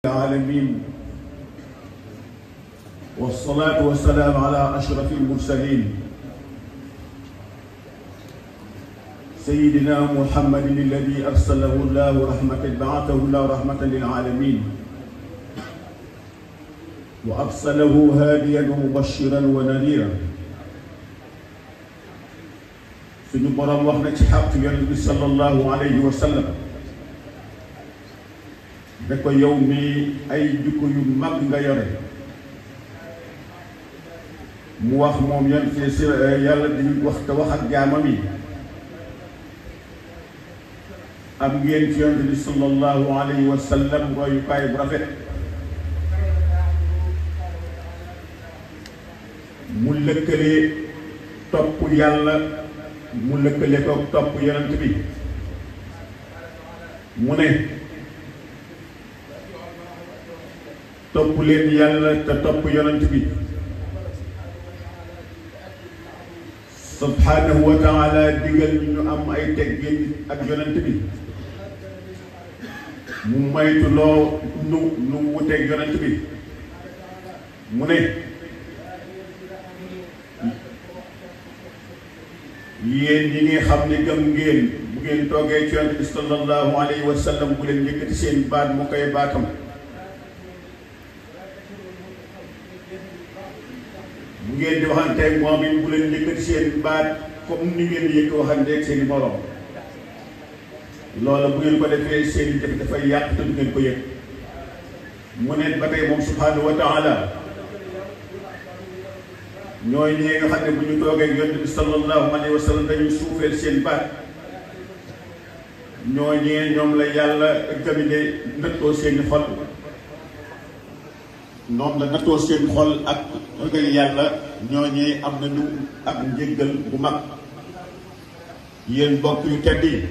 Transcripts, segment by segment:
العالمين والصلاة والسلام على أشرف المرسلين سيدنا محمد الذي أرسله الله بعثه الله رحمة للعالمين وأرسله هاديا ومبشرا ونذيرا suñu borom wax na ci xaq yonent bi sallallahu alayhi wa sallam da ko yow mi ay jikko yu mag nga yore mu wax moom yan ci yàlla di wax te wax ak jaamam yi am ngeen ci yonent bi sallallahu alayhi wa sallam royukaay bu rafet mu lëkkale topp yàlla mu lëkkale ko topp yonent bi mu ne topp leen yàlla te topp yonent bi subhanahu wa taala digal ñu am ay teggin ak yonent bi mu maytu loo nu wuteeg yonent bi mu ne yéen ñi nga xam ne gëm ngeen bu ngeen toogee ci yonent bi sallallahu alayhi wa sallam bu leen yëkkati seen baat mu koy baatam bu ngeen di waxanteeg moom it bu leen yëkkati seen baat comme ni ngeen yëkk waxanteeg seen i morom loola bu ngeen ko defee seen i jëf dafay yàq te du ngeen ko yëg mu ne ba tey moom subhanahu wa taala ñooy ñi nga xam ne bu ñu toogee yonent bi sallallahu alayhi wa sallam dañuy suufeel seen baat ñooñee ñoom la yàlla gamine nattoo seeni xol ñoom la nattoo seen xol ak ragal yàlla ñooñee am nañu ak njéggal bu mag yéen mbokk yu tedd yi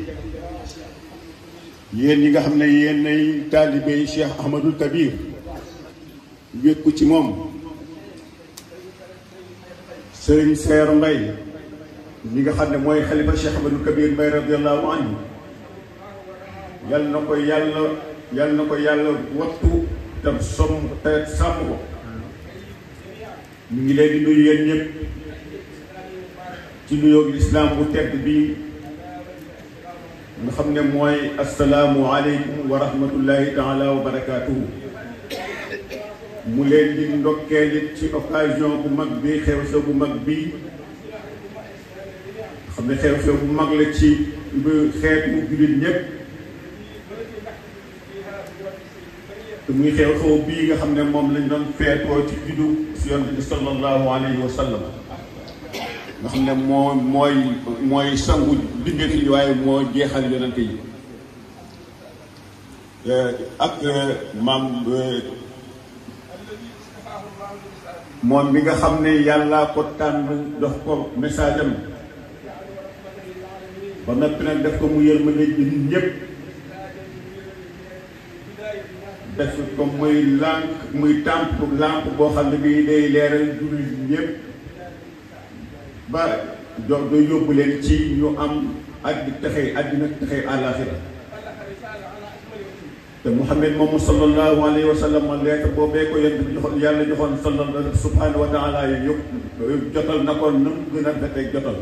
yéen ñi nga xam ne yéen ay taalibe Cheikh Ahmadul Kabir wékku ci moom Sëriñ Seer Mbay ñi nga xam ne mooy xalifa Cheikh Ahmadul Kabir Mbay radiyallahu anhu yal na ko yàlla wattu te sàmm ko ñu ngi leen di nuyu yéen ñëpp ci nuyoo lislaam bu tedd bi nga xam ne mooy assalaamu aleykum wa rahmatullahi taala wa barakaatuhu mu leen di ndokkeel it ci occasion bu mag bi xew-xew bu mag bi xam ne xew-xew bu mag la ci xeetu jullit ñëpp te muy xew-xew bii nga xam ne moom lañ doon feetoo ci juddu si yonent bi sallallahu alayhi wa sallam nga xam ne mooy sangu bindéef yi waaye moo jeexal yonent yi ak maam moom bi nga xam ne yàllaa ko tànn dox ko message am ba noppi nag def ko mu yërmande nit ñëpp def ko muy tàmp boo xam ne bii day leeral jullit ñëpp ba do yóbbu leen ci ñu am ak texey àddina texey àllaaxira te Muhammad moomu sallallahu alayhi wa sallam lettre boobee ko yàlla joxoon sallallahu subhanahu wa taala yi yëpp jotal na ko nu mu gën a rafetee jotal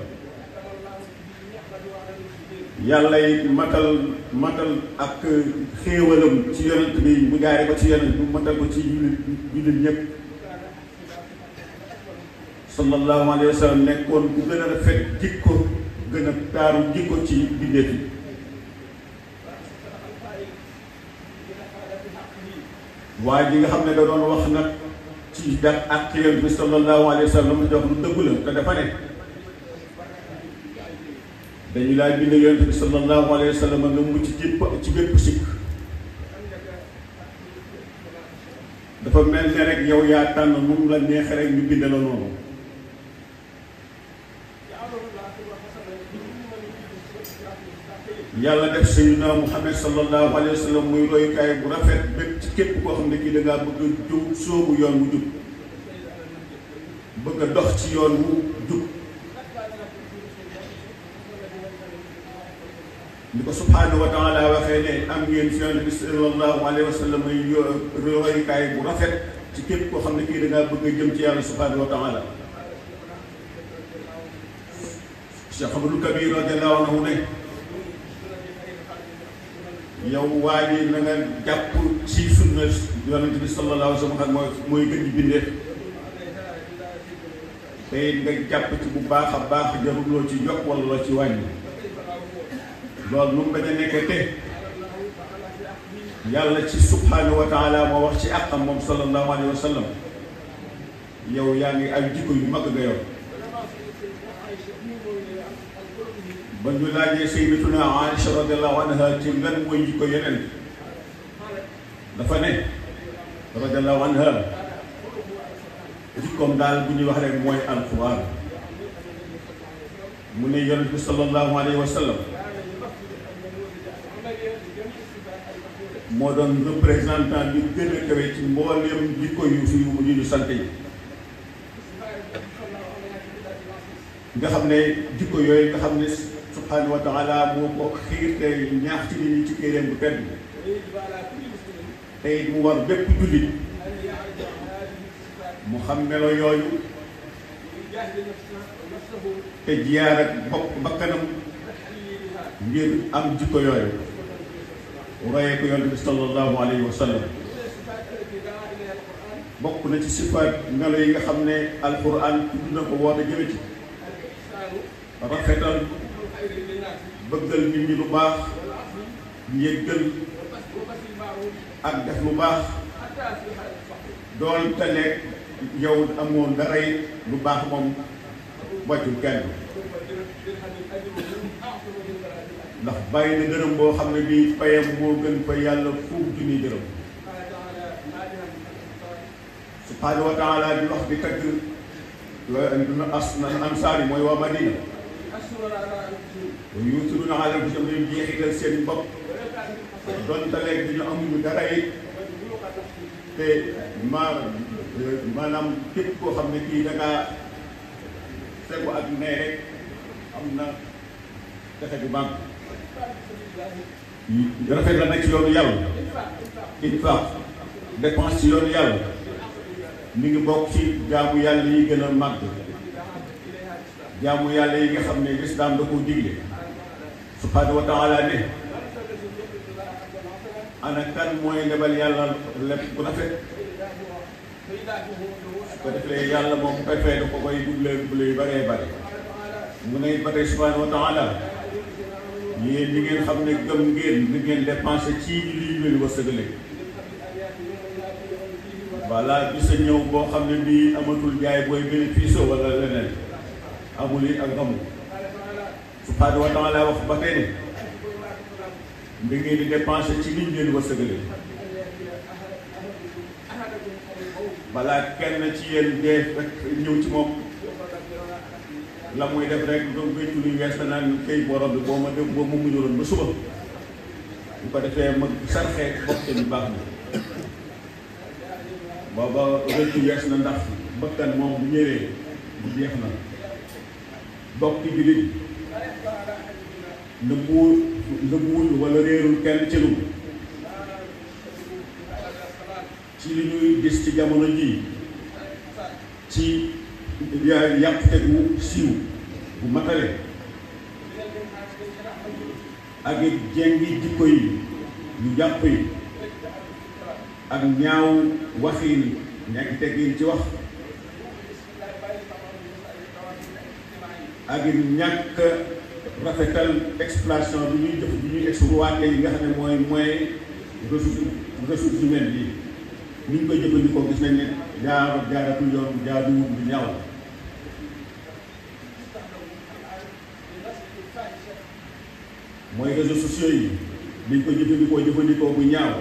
yàlla yi matal ak xéewalam ci yonent bi mu jaare ko ci yonent bu matal ko ci jullit ñëpp sallallahu alayhi wa sallam nekkoon ku gën a rafet jikko gën a taaru jikko ci bindéef yi waa ji nga xam ne da doon wax nag ci dat ak yonent bi sallallahu alayhi wa sallam jox lu dëggu la te dafa ne dañu laa bind yonent bi sallallahu alayhi wa sallam nga mucc ci bépp sikk dafa mel ne rek yow yaa tànn nu mu la neexee rek ñu bind la noonu yàlla def sayyidina Muhammad sallallahu alayhi wa sallam muy royukaay bu rafet bépp ci képp koo xam ne kii da ngaa bëgg a jub soobu yoon wu jub bëgg a dox ci yoon wu jub ni ko subhanahu wa taala waxee ne am ngeen fi yonent bi sallallahu alayhi wa sallam ay royukaay bu rafet ci képp koo xam ne kii da ngaa bëgg a jëm ci yàlla subhanahu wa taala. Cheikh Amadou Kabir radiyallahu anhu ne yow waa ji na nga jàpp ci sunna yonent bi sallallahu alayhi wa sallam mooy gën di bindee te nga jàpp ci bu baax a baax jarul loo ci yokk wala loo ci wàññi. loolu nu mu bañ a nekkee te yàlla ci subhanahu wa taala moo wax ci àqam moom sallallahu alayhi wa sallam yow yaa ngi ay jikko yu mag nga yow. ba ñu laajee sayyidatuna Aïcha radiyallahu anha ci lan mooy jikko yeneen dafa ne radiyallahu anha jikkoom daal bu ñuy wax rek mooy alquran. mu ne yonent bi sallallahu alayhi wa sallam moo doon représentant bi gën a kawe ci mbooleem jikko yu fi yu ñu sant yi nga xam ne jikko yooyu nga xam ne subhanahu wa taala moo ko xiir te ñaax ci nit ñi ci téeréem bu tedd tey mu war bépp jullit mu xam melo yooyu te jiyaar ak bakkanam ngir am jikko yooyu royee ko yonent bi sallallahu alayhi wa sallam. bokk na ci sifaat melo yi nga xam ne alquran tudd na ko woote jëme ci rafetal bëggal nit ñi lu baax njéggal ak def lu baax doon te nekk yow amoon dara lu baax moom wàccul kenn ndax bàyyi na dërëm boo xam ne bii payam moo gën fa yàlla fuuf junni dërëm subhanahu wa taala di wax di tagg ansaar yi mooy waa Madina yuusiruuna alaa anfusihim dañu jeexital seen bopp donte léegi dañu amuñu dara it te maanaam képp koo xam ne kii da ngaa fegu ak nee rek am na texe bu baax rafet la nag ci yoonu yàlla infaq dépense ci yoonu yàlla mi ngi bokk ci jaamu yàlla yi gën a màgg jaamu yàlla yi nga xam ne lislaam da koo digle subhanahu wa taala ne ana kan mooy lebal yàlla lépp bu rafet su ko defee yàlla moom koy fay da ko koy duble yu bëree bëri mu ne ba tey subhanahu wa taala yéen ñi ngeen xam ne gëm ngeen li ngeen dépensé ci li ñu leen wërsëgale voilà bi sa ñëw boo xam ne bii amatul jaay booy bénéfice wala leneen amul it ak amul subhanahu wa taala wax ba tey ne da ngeen di dépensé ci li ñu leen wërsëgale balaa kenn ci yéen dee rek ñëw ci moom la muy def rek doom béytu luy wees na naan këy borom bi boo ma def boo ma mujjaloon ba suba bu ko defee ma sarxee bokk ni baax na booba rëccu wees na ndax bakkan moom bu ñëwee bu jeex na bokki jullit nëbbuwul wala réerul kenn ci lu ci li ñuy gis ci jamono ji ci yàqute bu siiw bu matale ak it jengi jikko yi yu jàpp yi ak ñaaw waxiin nekk teggin ci wax ak it ñàkk rafetal exploitation bi ñuy def bi ñuy exploité yi nga xam ne mooy ressources humaines yi ni ñu koy jëfandikoo gis nañ ne jaaratul yoon bu jaaduwul bu ñaaw mooy réseaux sociaux yi dañ ko jëfandikoo bu ñaaw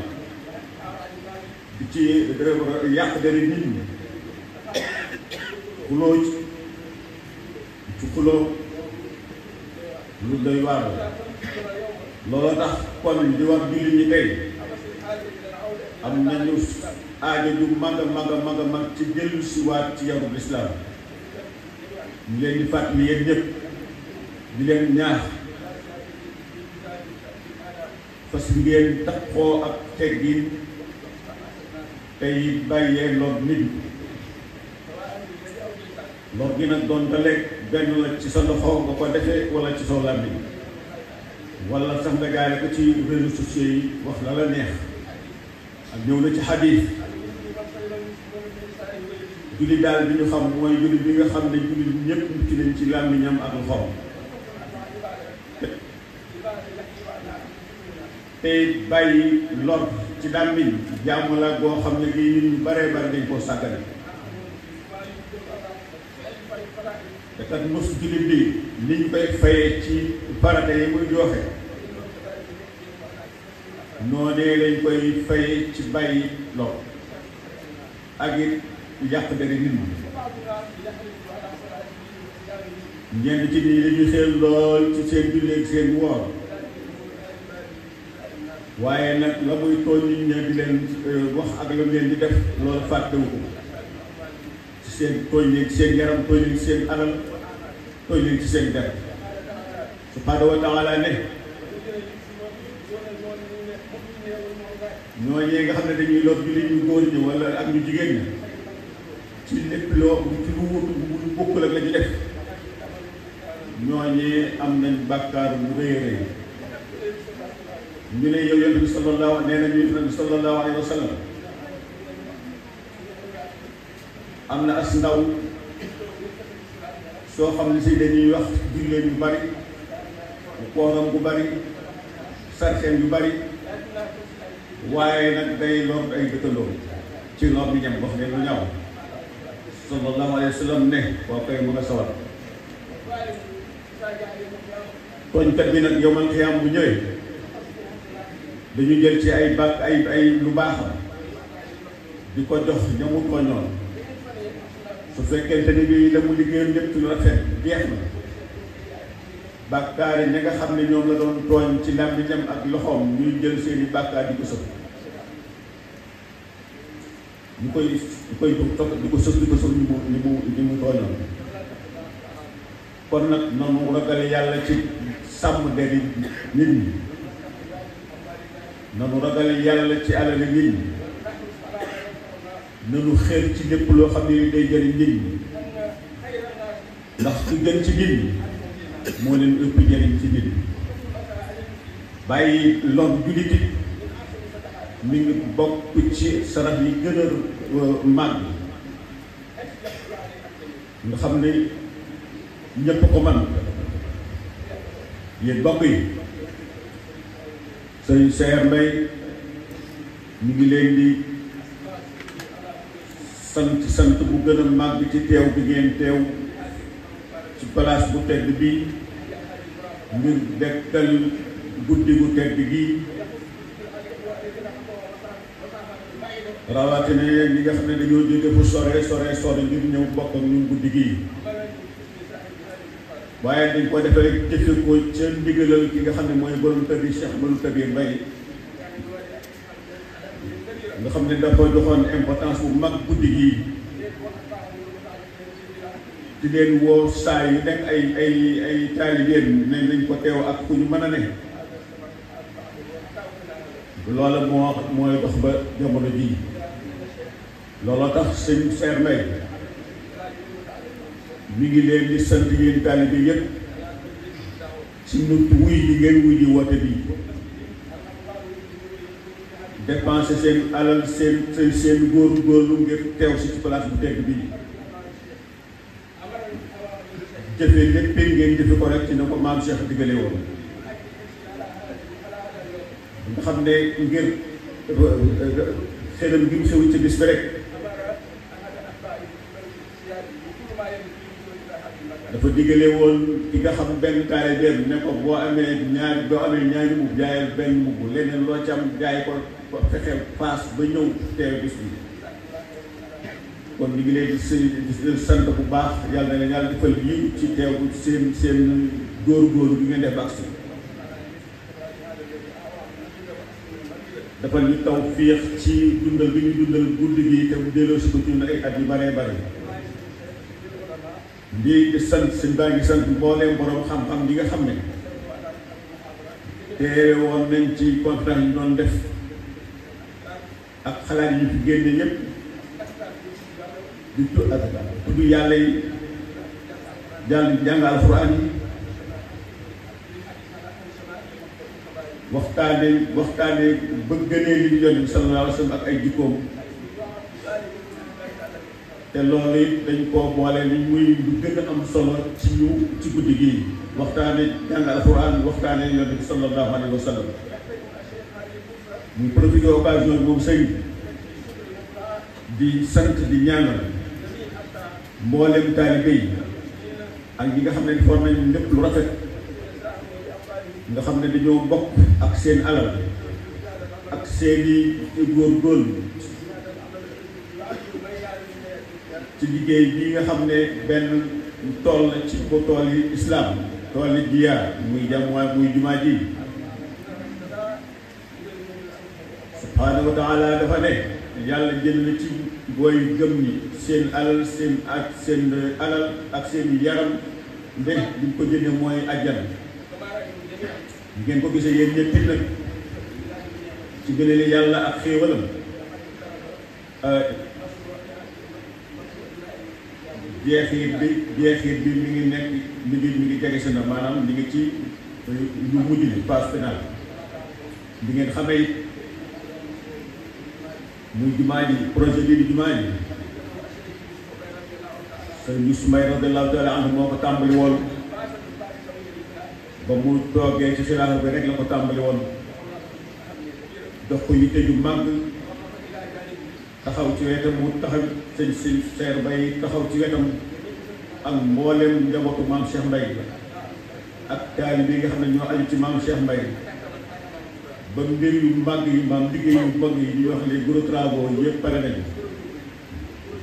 di ci yàq deri nit ñi xuloo ci xuloo lu doy waar looloo tax kon di wax jullit ñi tey am nañu aajo ju mag a mag ci dellu si waat ci yarub lislaam ñu leen di fàttali yéen ñëpp di leen ñaax fas ngeen taxoo ak teggin tey bàyyee lor nit lor gi nag doon te lekk benn la ci sa loxo nga ko defee wala ci sa làmmiñ wala sax nga gaale ko ci réseaux sociaux yi wax la la neex ak ñëw na ci xadiis julli daal bi ñu xam mooy julli bi nga xam ne julli ñëpp ci nañ ci làmmiñam ak loxoom te bàyyi lor ci làmmiñ jàmm la boo xam ne gi nit ñu baree bari dañ koo sàggane te kat mos julli bi niñ koy fayee ci farata yi muy joxe noonee lañ koy fayee ci bàyyi lor ak it yàq dara nit ñi ñenn ci nii dañuy xel lool ci seen julli ak seen woor waaye nag la muy tooñ nit ñi di leen wax ak la leen di def loolu fàttewu ko ci seen tooñ leen ci seen yaram tooñ leen ci seen alal tooñ leen ci seen der subhaanahu wa taala ne ñooñee nga xam ne dañuy lor julli ñu góor ñi wala ak ñu jigéen ñi ci lépp loo ci lu wutu bokkul ak la ñu def ñooñee am nañ bàkkaar bu rëy a rëy ñu ne yow yonent bi sallallahu nee na ñu sallallahu alayhi wa sallam am na as ndaw soo xam ne si dañuy wax julleen yu bari kooram bu bari sarxeen yu bari waaye nag day lor ay dëkkandoo ci lor bi ñam wax ne lu ñaaw sallallahu alayhi wa sallam ne koo koy mu nga sawar tooñkat bi nag yowmal xiyaam bu ñëwee dañu jël ci ay bàkk ay lu baaxam di ko jox ñamu tooñoon su fekkente ni bii la mu liggéeyoon lépp lu rafet jeex na bàkkaar yi ña nga xam ne ñoom la doon tooñ ci làmmiñam ak loxoom ñuy jël seeni bàkkaar di ko sëf di ko sëf ni mu tooñoon kon nag noonu ragal yàlla ci sàmm deri nit ñi nanu ragal yàlla ci alali nit ñi nanu xeer ci lépp loo xam ne day jëriñ nit ñi ndax ku gën ci nit ñi moo leen ëpp jëriñ ci nit ñi bàyyi lor jullit it mi ngi bokk ci sarax yi gën a màgg nga xam ne ñëpp ko man yéen bokk yi sëñ Seer Mbay ñu ngi leen di sant bu gën a màgg ci teew bi ngeen teew ci place bu tedd bi ngir dekkal guddi gu tedd gi rawatina ñi nga xam ne dañoo jóge fu sore ngir ñëw bokk ak ñun guddi gi waaye dañ ko defee rek jëfe ko ca ndigalal ki nga xam ne mooy borom kër gi Cheikh Ahmadou Kabir Mbaye nga xam ne dafa joxoon importance bu mag guddi gii di leen woo saa yu nekk ay taalibeen ne nañ ko teew ak fu ñu mën a ne loola mooy dox ba jamono jii looloo tax sëñ Seer Mbay mi ngi leen di sant yéen taalibe yépp ci nut wuy yi ngeen wuy ji woote bi dépenser seen alal seen góorlu ngir teew si ci place bu tedd bi jëfe lépp ngeen jëfe ko rek ci na ko maam Cheikh digale woon nga xam ne ngir xelam gi mu xew ci bis bi rek dafa digale woon ki nga xam benn taalibeem ne ko boo amee ñaari mbubb jaayal benn mbubb leneen loo ci am jaay ko fexeel paas ba ñëw teew bis bi kon ñu ngi leen di sant bu baax yàlla na leen yàlla defal yi ci teew seen góor-góorlu bi ngeen def ak si dafa ñu taw féex ci dundal bi ñu dundal guddi gi te mu delloo si ko ci ay at yu bare bare di sant sëñ baa ngi sant mbooleem borom xam-xam yi nga xam ne teewe woon nañ ci conférence yi doon def ak xalaat yi fi génne yépp di tudd yàlla yi jàng alxuraan yi waxtaane bëgganee li ñu Yonent bi sallallahu alayhi wa sallam ak ay jikkoom te loolu it dañ koo boole li muy lu gën a am solo ci guddi gii waxtaane jàng alxuraan waxtaane Yonent bi sallallahu alayhi wa sallam ñu profité occasion boobu sëñ di sant di ñaanal mboolem taalibe yi ak ñi nga xam ne for nañ lépp lu rafet nga xam ne dañoo bokk ak seen alal ak seeni góorgóorlu ci liggéey bi nga xam ne benn tool la ci ko tool yi islam tool yi jiyaar muy jumaa ji subhaanahu wa taala dafa ne yàlla jël na ci booy gëm ñi seen alal seen alal ak seen yaram nde li ko jënde mooy ajjan ngeen ko gisee yéen ñëpp nag ci gënale yàlla ak xéewalam jeexit bi mi ngi nekk mi ngi jege si na maanaam li ngi ci lu mujj bi phase finale li ngeen xamee it muy jumaa ji projet bii di jumaa ji sëñ Youssou Mbaye radiyallahu taala anhu moo ko tàmbali woon ba mu toogee ci xilaafa bi rek la ko tàmbali woon dox ko yitte ju màgg taxaw ci wetam mu taxaw sëñ Seer Bay taxaw ci wetam ak mboolem njabootu maam Cheikh Mbaye ak taalibe yi nga xam ne ñoo aju ci maam Cheikh Mbaye ba mbir yu màgg yi maam liggéey yu màgg yi ñuy wax les gros travaux yëpp pare nañu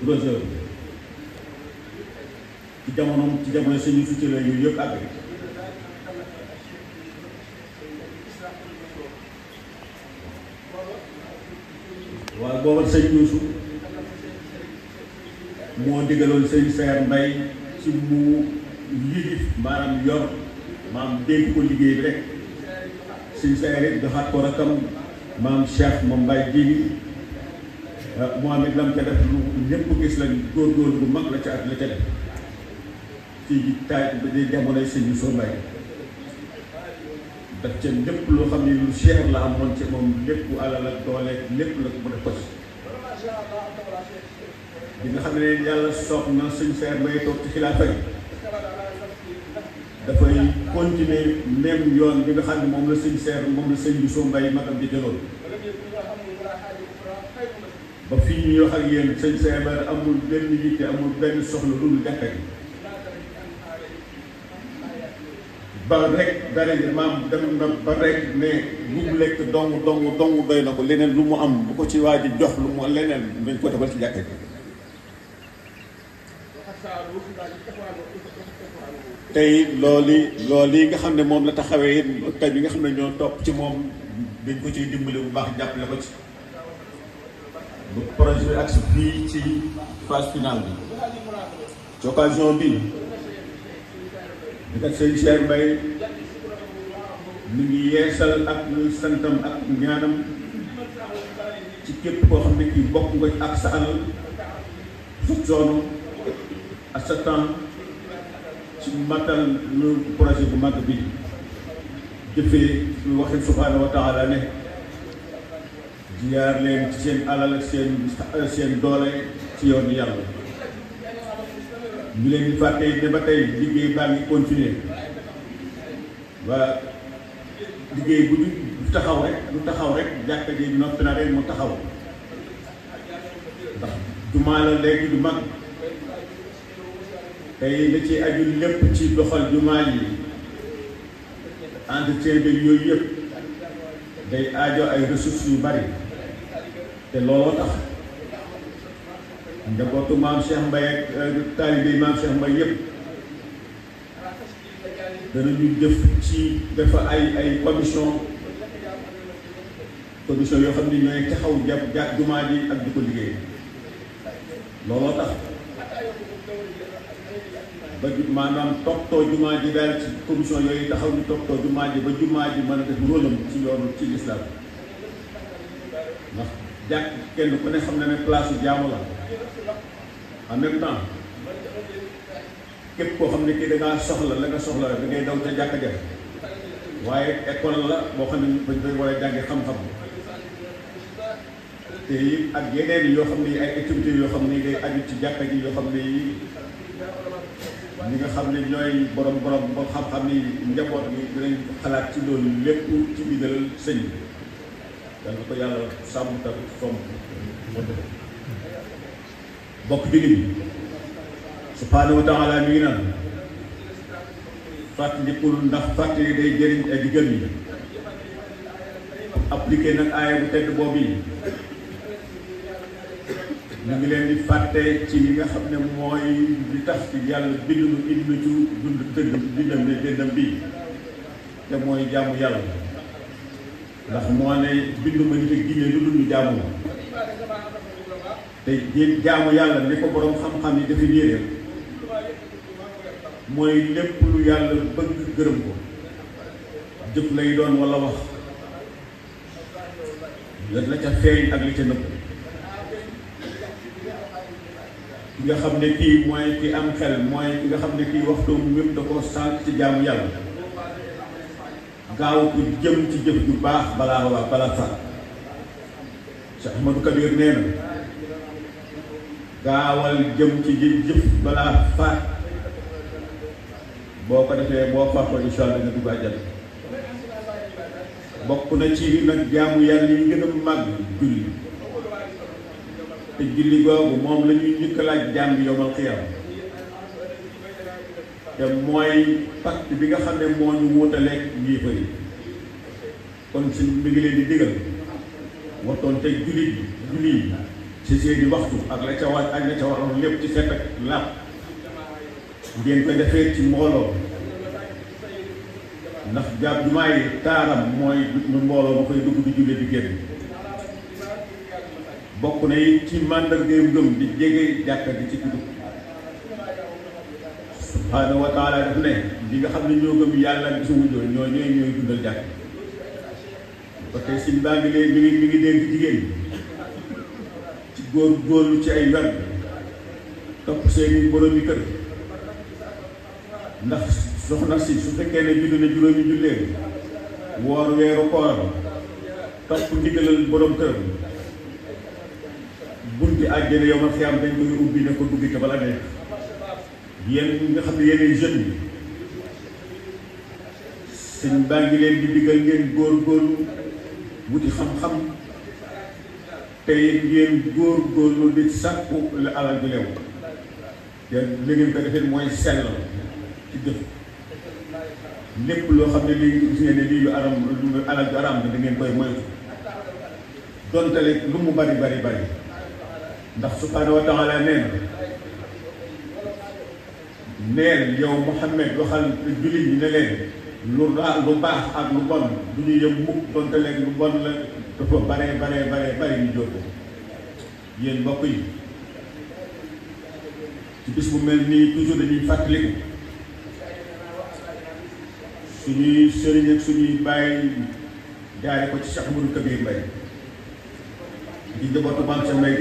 gros œuvre ci jamono suñu futur yooyu yëpp àgg waaw booba sëñ Youssou moo digaloon sëñ Seer Mbay ci mu liggéey maanaam yor maam dégg ko liggéey bi rek sëñ Seer it joxaat ko rakam maam Cheikh moom Mbay ji Mohamed lam ca def lu ñëpp gis lañ góorgóorlu bu mag la ca at la ca def ci taay di jamonoy sëñ Youssou Mbay daf ca lépp loo xam ne lu cher la amoon ci moom lépp alal ak doole lépp la mu def ko ci bi nga xam ne yàlla soob na sëñ Seer Mbay toog ci xilaafa yi dafay continuer même yoon bi nga xam ne moom la sëñ Youssou Mbay magam di jëloon ba fii ñuy wax ak yéen sëñ Seer Mbay amul benn yitte amul benn soxla lu dul jàkka gi ba rek dara maam dem na ba rek ne lu mu lekk dong doy na ko leneen lu mu am bu ko ci waa ji jox lu mu leneen dañ ko defal ci jàkka ji tey loolu yi nga xam ne moom la taxawee it tey bi nga xam ne ñoo topp ci moom dañ ko ciy dimbali bu baax jàppale ko ci bu projet bi agsi fii ci phase finale bi ci occasion bi di kat sëñ Cheikh Mbaye mi ngi yeesal ak santam ak ñaanam ci képp koo xam ne kii bokk nga ak sa alal sa coono ak sa temps ci matal lu projet bu mag bi jëfee lu waxee subhaanahu wa taala ne jiyaar leen ci seen alal ak seen doole ci yoonu yàlla ñu leen di fàtte ne ba tey liggéey baa ngi continuer waa liggéey bu du taxaw rek jàkka ji noppi na rek mu taxaw ndax jumaa la léegi du mag tey la ci aju lépp ci doxal jumaa yi entretien bi yooyu yëpp day aajo ay ressources yu bari te looloo tax njabootu maam Cheikh Mbaye ak taalibe maam Cheikh Mbaye yëpp danañu jëf ci dafa ay commission yoo xam ne ñooy taxaw jàpp jumaa ji ak di ko liggéey looloo tax ba maanaam toppatoo jumaa ji daal ci commission yooyu taxaw ñu toppatoo jumaa ji ba jumaa ji mën a def rôlam ci yoonu ci lislaam ndax jàkk kenn ku ne xam na ne place jaamu la en même temps képp koo xam ne kii da ngaa soxla la nga soxla da ngay daw ca jàkka ja waaye école la boo xam ne dañ koy war a jànge xam-xam te it ak yeneen yoo xam ne ay activités yoo xam ne day aju ci jàkka ji yoo xam ne yi ñi nga xam ne ñooy borom ba xam-xam ni njaboot bi dinañ xalaat ci loolu lépp ci ndigal sëñ bi yal na ko yàlla sàmm ta somb bokk jullit bi subhaanahu wa taala mi ngi naan fàttalikul ndax fàttali day jëriñ ay digal yi appliqué nag aaya bu tedd boobu yi ñu ngi leen di fàtte ci li nga xam ne mooy li tax ci yàlla bind nu indi na ci dund dëndam bii te mooy jaamu yàlla ndax moo ne bindu ma nit ak ginne lu dul ñu jaamu la te jaamu yàlla ni ko borom xam-xam yi dafa yére mooy lépp lu yàlla bëgg gërëm ko jëf lay doon wala wax la ca feeñ ak li ca nëbb ki nga xam ne kii mooy ki am xel mooy ki nga xam ne kii waxtoom wépp da ko sànq ci jaamu yàlla gaaw ko jëm ci jëf ju baax balaa faat Cheikh Ahmadou Kabir nee na gaawal jëm ci jëf balaa faat boo ko defee boo faatoo incha allah nga dugg àjjana bokk na ci nag jaamu yàlla yi gën a màgg julli te julli googu moom la ñuy njëkk a laaj jaam bi yowmal xiyaam te mooy pacte bi nga xam ne moo ñu wutaleeg yéefar yi kon suñ mi ngi leen di digal waxtoon teg julli yi ci seeni waxtu ak la ca waaj ak la ca waroon lépp ci set ak làpp ngeen ko defee ci mbooloo ndax jàpp jumaa yi taaram mooy mbooloo ba koy dugg di julli di génn bokk na it ci màndargay ngëm di jege jàkka di ci dugg subhaanahu wa taala daf ne li nga xam ne ñoo gëm yàlla bi su wujjoo ñooy dundal jàkk parce que si baa ngi leen mi ngi dénk jigéen ci góorlu ci ay wer topp seeni boroomi kër ndax soxna si su fekkee ne julli na juróomi jullee woor weeru kooram topp ndigalal borom këram bunti àjjana yow ma fi am dañ koy ubbi ne ko dugg ca bala nekk yéen ñi nga xam ne yeneen jeunes yi sëñ baa ngi leen di digal ngeen góorgóorlu wuti xam-xam te ngeen góorgóorlu di sàkku la alal ju leew te li ngeen ko defee mooy sell ci jëf lépp loo xam ne lii gis ngeen ne lii lu aram lu alal ju aram da ngeen koy moytu dontale lu mu bari ndax subhaanahu wa taala neen yow Muhammad waxal jullit ñi ne leen lu baax ak lu bon du ñu yëm mukk donte leen lu bon la dafa bare ñu jóg yéen mbokk yi ci bis bu mel nii toujours dañuy fàttaliku suñuy sëriñ ak suñuy bàyyi jaare ko ci Cheikh Ahmadou Kabir Mbaye di njabootu maam sa mbay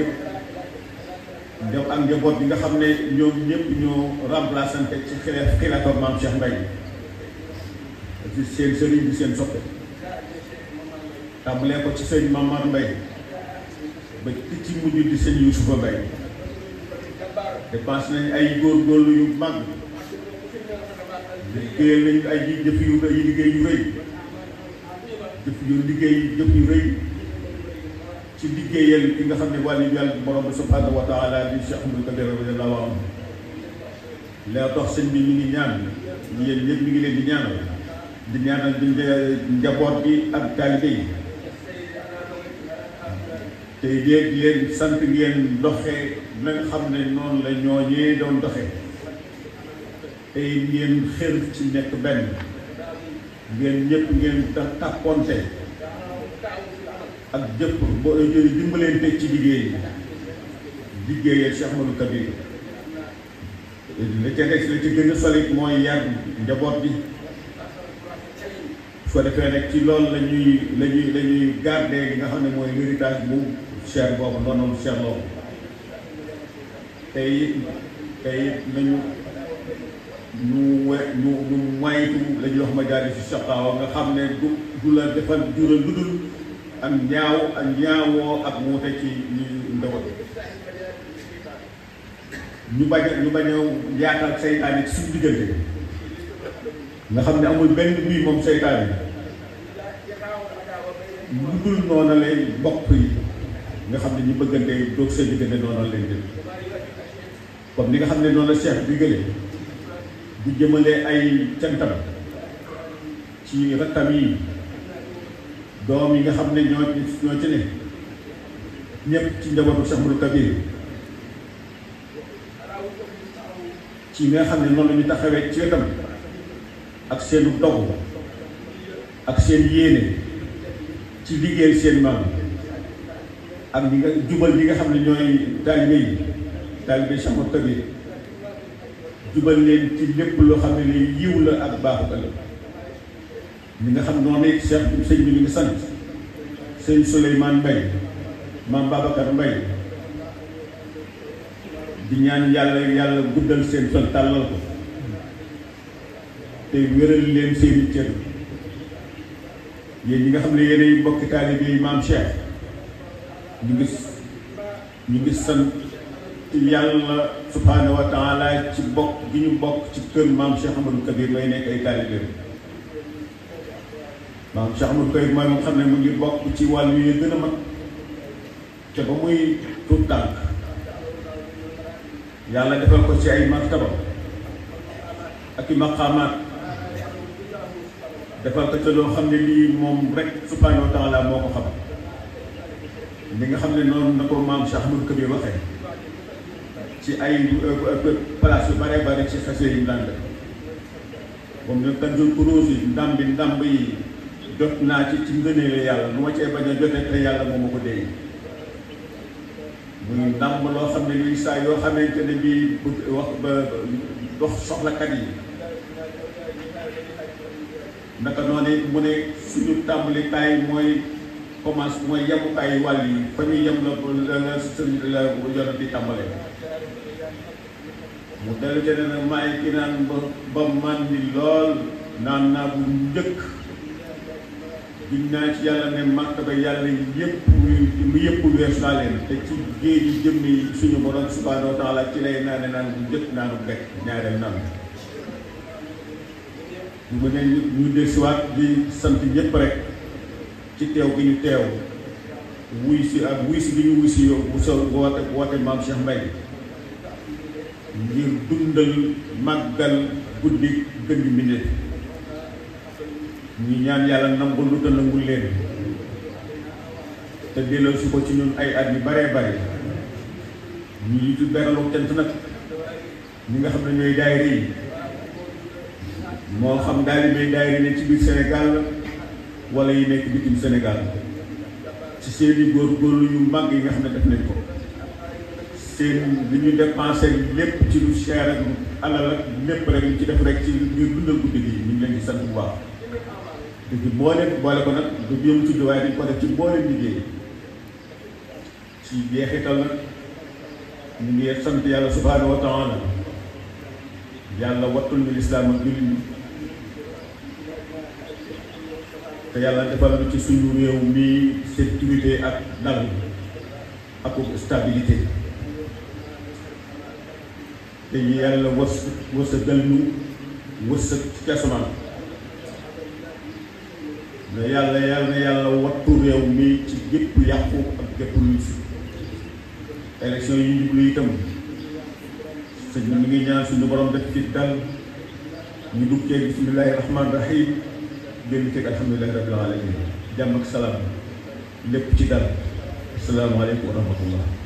dem ak njaboot bi nga xam ne ñoom ñëpp ñoo remplaçante ci xilaafa maam Cheikh Mbaye di seen sëriñ di seen soppe tàmbalee ko ci sëñ Mamar Mbaye ba ki ci mujj di sëñ Youssoufa Mbaye dépense nañ ay góorgóorlu yu mag liggéeyal nañ ay jëf yu liggéey yu rëy jëf yu rëy ci liggéeyal ki nga xam ne wàllu yàlla borom bi subhanahu wa taala di Cheikh Ahmadou Kabir radiyallahu anhu la tax sëñ bi ñu ngi ñaan yéen ñëpp mi ngi leen di ñaanal di njaboot bi ak taalibe yi te leen sant ngeen doxee na nga xam ne noonu la ñooñee doon doxee tey ngeen xër ci nekk benn ngeen ñëpp ngeen tàpponte ak jëpp boo dimbalante ci liggéeyal Cheikh Ahmadou Kabir la ca des la ci gën a solide mooy yar njaboot bi su ko defee nag ci loolu lañuy garder li nga xam ne mooy l'héritage bu cher boobu noonu cher loolu tey nañu ñu moytu la ñuy wax majalis si saqaawa nga xam ne du la defal jural lu dul ak ñaawoo ak wuute ci ndawal ñu bañ a yaatal seytaane ci suñu diggante nga xam ne amul benn bii moom seytaane lu dul noonu lay mbokk yi nga xam ne ñu bëggante doog seen diggante noonu lay jël comme ni nga xam ne noonu la Cheikh bi gële di jëmale ay cantam ci rakkam yi doom yi nga xam ne ñoo ci ne ñëpp ci njabootu Cheikh Ahmadou Kabir ci nga xam ne noonu la ñu taxawee ci wetam ak seenu dogu ak seen yéene ci liggéey seen maam ak ñi nga jubal ñi nga xam ne ñooy taalibe Cheikh Ahmadou Kabir jubal leen ci lépp loo xam ne li yiw la ak baaxu ëllëg ñi nga xam noonu it sëñ bi ñu ngi sant sëñ Souleymane Mbaye maam Babacar Mbaye di ñaan yàlla guddal seen fan tàllal ko te wéral leen seeni cër yéen ñi nga xam ne yéenay bokki taalibe yi maam Cheikh ñu ngi sant yàlla subhaanahu wa taala ci bokk gi ñu bokk ci kër maam Cheikh Ahmadou Kabir may nekk ay taalibe maam Cheikh Ahmadou Kabir mooy moom xam ne mu ngi bokk ci wàllu yi gën a mag te ba muy tuut tànk yàlla defal ko ci ay martaba ak i maqaamaat defal ko ca loo xam ne lii moom rek subhaanahu wa taala moo ko xam li nga xam ne noonu na ko maam Cheikh Ahmadou Kabir waxee ci ay place yu bare bare ci xase yi ndànd moom ne Kanzul Kuruus yi ndàmb yi jot naa ci ngëneele yàlla lu ma cee bañ a jotee te yàlla moo ma ko dee muy ndàmb loo xam ne luy saa yoo xamante ne bii wax ba dox soxlakat yi naka noonu mu ne suñu tàmbali kaay mooy commence mooy yemukaay wàll yi fa ñuy yem la sëriñ la yonent di tàmbale mu dellu ca ne nag maay ki naan ba man ni lool naan naa bu njëkk giñ naa ci yàlla ne màkk ba yàlla yëpp weesu naa leen te ci géej gi jëm ni suñu borom subhaanahu wa taala ci lay naan bu njëkk naanu bekk ñaareel naan mu ne ñu dellusiwaat di sant ñëpp rek ci teew gi ñu teew wuy si gi ñu wuy si woote maam Cheikh Mbaye ngir dundal màggal guddi gën gi mbindéef ñu ñaan yàlla nangul lu te nangul leen te delloo si ko ci ñun ay at yu baree bare ñu yitu beralu cant nag ñi nga xam ne ñooy daayira yi moo xam daayira ne ci biir Sénégal wala yi nekk bitim Sénégal ci seeni góorgóorlu yu mag yi nga xam ne def nañ ko seen li ñu dépensé lépp ci lu cher ak alal ak lépp rek ñu ci def rek ci ngir dundal guddi gi ñu ngi leen di sant bu baax di boole ko nag du yëm tudd waaye dañ ko def ci boole liggéey ci jeexital nag ñu ngi sant yàlla subhaanahu wa taala yàlla wattul ñu lislaam ak jullit ñi te yàlla defal na ci suñu réew mi sécurité ak dal ak stabilité te yàlla wërsëgal ñu wërsëg ci asamaan ne yàlla wattu réew mi ci gépp yàqu ak gépp luy si élection yi ñu jublu itam sëñ bi mi ngi ñaan suñu borom def ci dal ñu dugg ceeg bismillahi rahmaani rahim génn ceeg alhamdulillahi rabbil alamin jàmm ak salaam lépp ci dal asalaamaaleykum wa rahmatullah